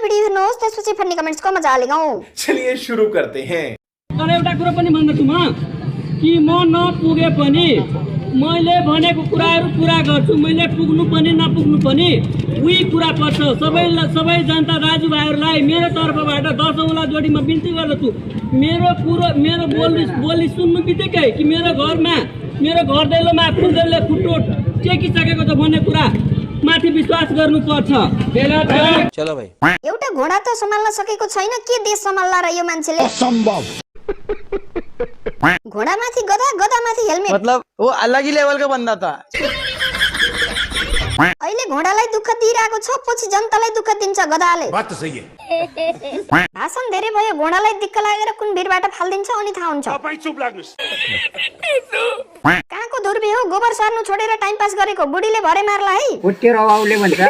Video हेर्नुहोस् त्यसपछि funny कमेन्ट्सको मजा लिगौं। चलिए शुरू करते हैं। तर एउटा कुरा पनि भन्दछु म कि म नपुगे पनि मैले भनेको कुराहरू पुरा गर्छु। मैले पुग्नु पनि नपुग्नु पनि उही कुरा पर्छ। सबै जनता दाजुभाइहरूलाई मेरो तर्फबाट 10 औँला जोडीमा बिन्ती गर्दछु। मेरो बोली सुन्नु बित्तिकै कि मेरो घर दैलोमा फुलले फुटो टेकिसकेको छ भन्ने कुरा माथि विश्वास गर्नुपर्छ। चलो भाइ, एउटा घोडा त सम्हाल्न सकेको छैन, के देश सम्हाल्ला र यो मान्छेले? असम्भव। घोडा माथि गधा, गधा माथि हेलमेट, मतलब वो अलग ही लेवल का बंदा था। अहिले घोडालाई दुःख दिइरहेको छ, पछि जनतालाई दुःख दिन्छ गधाले। बात तो सही है। भाषण धेरै भयो, घोडालाई दिक्क लागेर कुन भिरबाट फाल्दिन्छ अनि थाहा हुन्छ। चुप लाग्नुस्। कहाँको दुर्बे हो, गोबर सार्नु छोडेर टाइम पास गरेको बुढीले भरे मार्ला है। उठ्यो रवाउले भन्छ।